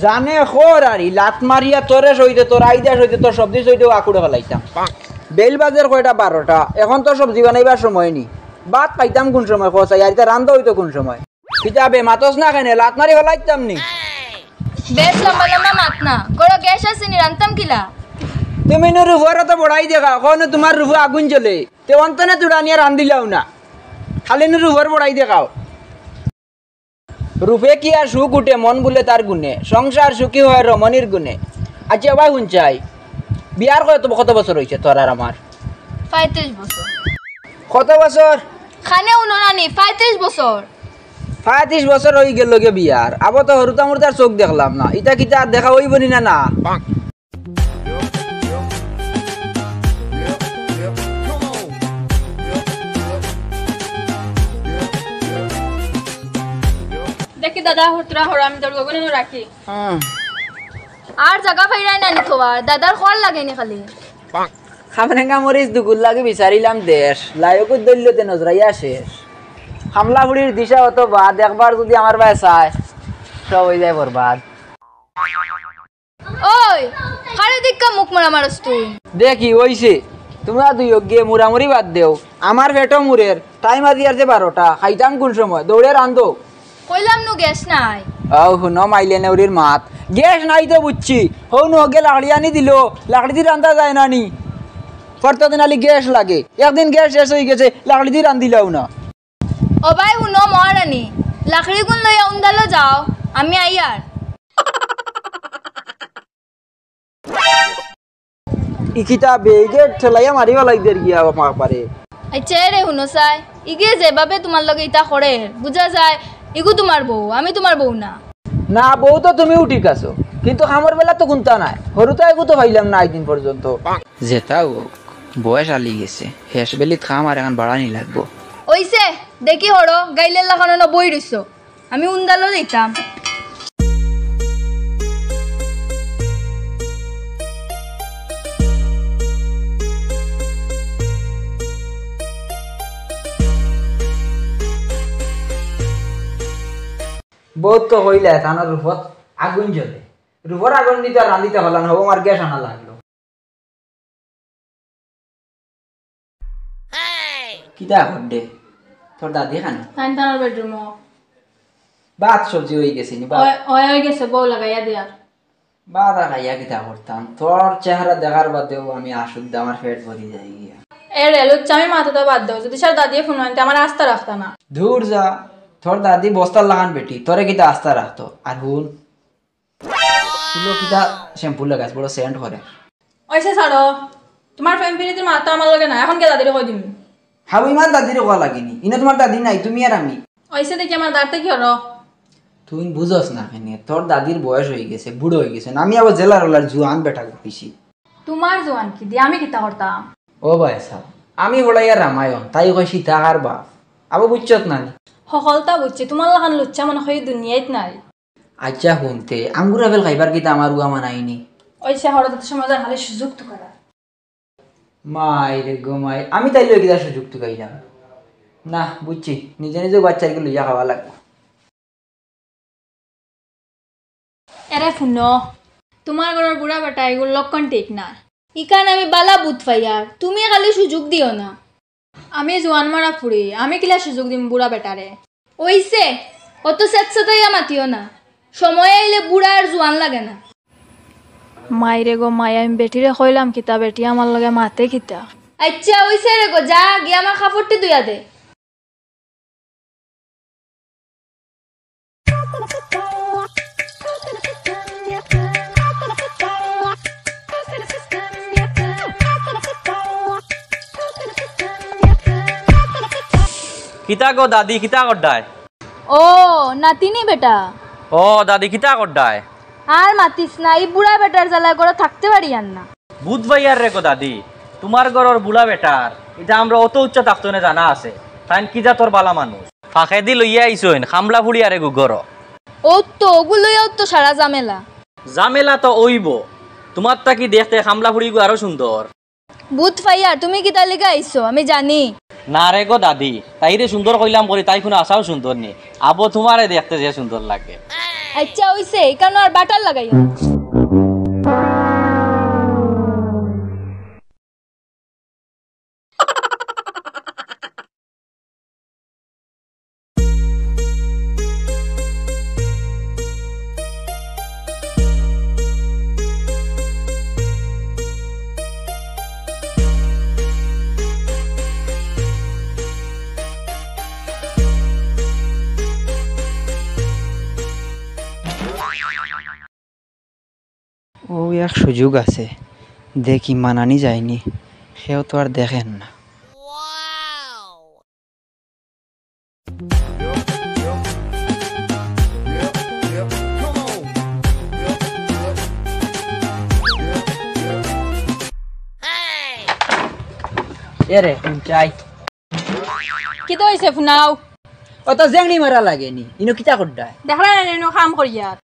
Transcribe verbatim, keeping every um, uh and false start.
জানে খর আরি, লাত মারিয়া তোরে সইতে, তোর আইদা সইতে, তোর সবজি সইতেও আকুড়ে ফালাইতাম। বেইল বাজের কয়টা? বারোটা। এখন তো সবজি বানাইবার সময় নি। ভাত খাইতাম কুন সময় কও চাই? আর ইতা রান্দা অইতো কুন সময়? কিতা বে, মাতস না কেনে? লাত মারি ফালাইতাম নি। বেশ লম্বা লম্বা মাত না। ঘরো গ্যাস আছে নি, রানতাম কিলা? তুমি নু রুফরে তো বড়াই দেখাও, কও নু তুমার রুফো আগুন জ্বলে। তে অন্তনে তুড়া নিয়া রান্দিলাও না। খালি নু রুফর বড়াই দেখাও। রূপে কি আর সুখ উঠে, মন ভুলে তার গুণে, সংসার সুখী হয় রমণীর গুণে। আচ্ছা ভাই, হুন চাই, বিয়ার কত, কত বছর অইছে তোর আর আমার? পঁয়ত্রিশ বছর। কত বছর? খানে উনো নানি, পঁয়ত্রিশ বছর। পঁয়ত্রিশ বছর অইগেলো গি বিয়ার, আবো তো হুরুতা মুরুতার চউখ দেখলাম না, ইতা কিতা আর দেখা অইবো নি না? না। দেখি দাদা, হুতরা হরো, আমি দরগা গুনে রাখি। হুম। আর জাগা পাইরায় না নি থোয়ার, দাদার খর লাগে নি খালি। খামরেঙ্গা মরিচ দুগুর লাগি বিচারিলাম দেশ, লায়কুর দৈল্যতে নজরাইয়া শেষ। খামলা ফুড়ির দিশা অত বাদ, একবার যুদি আমার বায় চায়, সব অইযায় বরবাদ। ওই, কারে দেখিয়া মুখ মরা মারস তুই? দেখি, অইছে। তুমরা দুইওগিয়ে মুরামুরি বাদ দেও। আমার পেটো মুরের, টাইম আজি আর যে বারোটা, খাইতাম কুন সময়? দৌড়ে রান্দো। কইলাম নু গ্যাস নাই। আও, হুনো মাইলে নেউরির মাত। গ্যাস নাই তো বুঝছি। হউ নু হগে লাকড়ি আনি দিলো, লাকড়ি দি রান্দা যায় না নি? প্রত্যেকদিন আলি গ্যাস লাগে। একদিন গ্যাস শেষ অইগেছে, লাকড়ি দি রান্দিলাও না। ও ভাই, হুনো মহারানী, লাকড়িগুন লইয়া উন্দালো যাও, আমি আইয়ার। ইকিতা বেইগে ঠেলাইয়া মারি ফালাই দের গিয়া আমার পারে। আচ্ছা, এরে হুনো চাই, ইগে যেভাবে তুমার লগে ইতা করের, বুঝা যায়, ইগু তুমার বউ, আমি তুমার বউ না। না, বউ তো তুমিও ঠিক আছো, কিন্তু কামর বেলা তো কুন্তা নাই। হুরুতা এগু তো পাইলাম না আইজ দিন পর্যন্ত। যেতা অউক, বয়স আলি গেছে, হেশ বেলিত কাম আর এখান বাড়ানি লাগবো। অইছে, দেখি হরো, গাইলের লাখানো না বই রইছো। আমি উন্দালো যাইতাম। বউত তো কইলা, তানর রূপত আগুন জ্বলে। রূপর আগুন দি তো আর রান্দিতা পারলা না, হউ আমার গ্যাস আনা লাগলো। কিতা কররে? তোর দাদি খানি? তাইন তানর বেডরুমো। ভাত সবজি অইগেছে নি? ভাত অই, অই, অইগেছে, বউ লাগাইয়া দিয়ার। ভাত আর খাইয়া কিতা করতাম? তোর চেহারা দেখার বাদেউ আমি আশুদ্ধা, আমার পেট ভরি যায় গিয়া। এরে, লুচ্চামি মাতো তো বাদ দেও। যুদি সার দাদিয়ে ফোন আনতে আমার আস্তা রাখতা না। দূর যা, তোর দাদি বস্তার লাখান বেটি, তোরে কিতা আস্তা রাখতো? আর হুন, চুলো কিতা শ্যাম্পু লাগাইছ, বড় সেন্ট করে। অইছে ছাড়ো, তুমার প্রেম পিরিতির মাত তো আমার লগে না, এখন গিয়া দাদিরে কই দিমু। হাবু ইমান দাদিরে কওয়া লাগেনি, ইনো তুমার দাদি নাই, তুমি আর আমি। অইছে দেখি আমার দাঁত থাকি হরো। তুই বুঝস না কেনে, তোর দাদির বয়স অইগেছে, বুড়া অইগেছে, আমি আবার জেলার ওলার জুয়ান বেটা ঘুরিছি। তুমার জুয়ান কিদি, আমি কিতা করতাম? ও ভাই সাব, আমি পড়াইয়া রামায়ণ, তাই কয় সীতা কার বাপ। আবো বুঝছত না নি? হকলতা বুঝছি, তুমার লাখান লুচ্চা মনে হয় দুনিয়াত নাই। আচ্ছা হুনতে, আঙ্গুর আপেল খাইবার কিতা আমার উয়া মানাইনি? অইছে হরো, তত সময় যা খালি সুযোগ তুকারা। মাই রে গো মাই, আমি তাইলে কিতা সুযোগ তুকাইলাম? না, বুঝছি, নিজে নিজে বাচ্চাকে লইয়া খাওয়া লাগবো। এরে হুনো, তুমার ঘরর বুড়া বেটা এগুর লক্ষণ ঠিক না। ইখান আমি বালা বুঝ পাইয়ার, তুমি খালি সুযোগ দিও না। আমি জুয়ান মারা ফুড়ি, আমি কিলা সুযোগ দিমু বুড়া বেটারে? অইছে, অত সেতসেতাইয়া মাতিও না। সময় আইলে বুড়া আর জুয়ান লাগে না। মাই রে গো মাই, আমি বেটিরে কইলাম কিতা, বেটি আমার লগে মাতে কিতা? আচ্ছা, অইছে রে গো, যা গিয়া আমার কাপড়টি ধুইয়া দে। কিতা গো দাদি, কিতা কররায়? ও, নাতিনি বেটা। ও দাদি, কিতা কররায়? আর মাতিস না, ই বুড়া বেটার জ্বালায় ঘরো থাকতে পারিয়ার না। বুঝ পাইয়ার রে গো দাদি, তুমার ঘরর বুড়া বেটার, ইটা আমরা অত উচ্চ থাকতো না জানা আছে, তাইন কি জাতর বালা মানুষ। ফাঁকেদি লইয়া আইছইন, কামলা ফুড়ি আরেগু ঘরো। অউ তো, অগু লইয়াউ তো সারা ঝামেলা। ঝামেলা তো অইবো, তুমার থাকি দেখতে কামলা ফুড়িগু আরো সুন্দর। বুঝ পাইয়ার, তুমি কিতার লাগি আইছো, আমি জানি। না রে গো দাদি, তাইরে সুন্দর কইলাম করি, তাই কুনু আছাউ সুন্দর নি। আবো তুমারে দেখতে যে সুন্দর লাগে। আচ্ছা, অইছে, ইখানো আর বাটার লাগাইও না। অউ এক সুযোগ আছে, দেখি মানানি যায়নি, কেউ তো আর দেখের না। এরে, চাই। কিতা অইছে ফুনাও? অত জেংড়ি মারা লাগেনি, ইনো কিতা কররায়? দেখরায় না, ইনো কাম করিয়ার।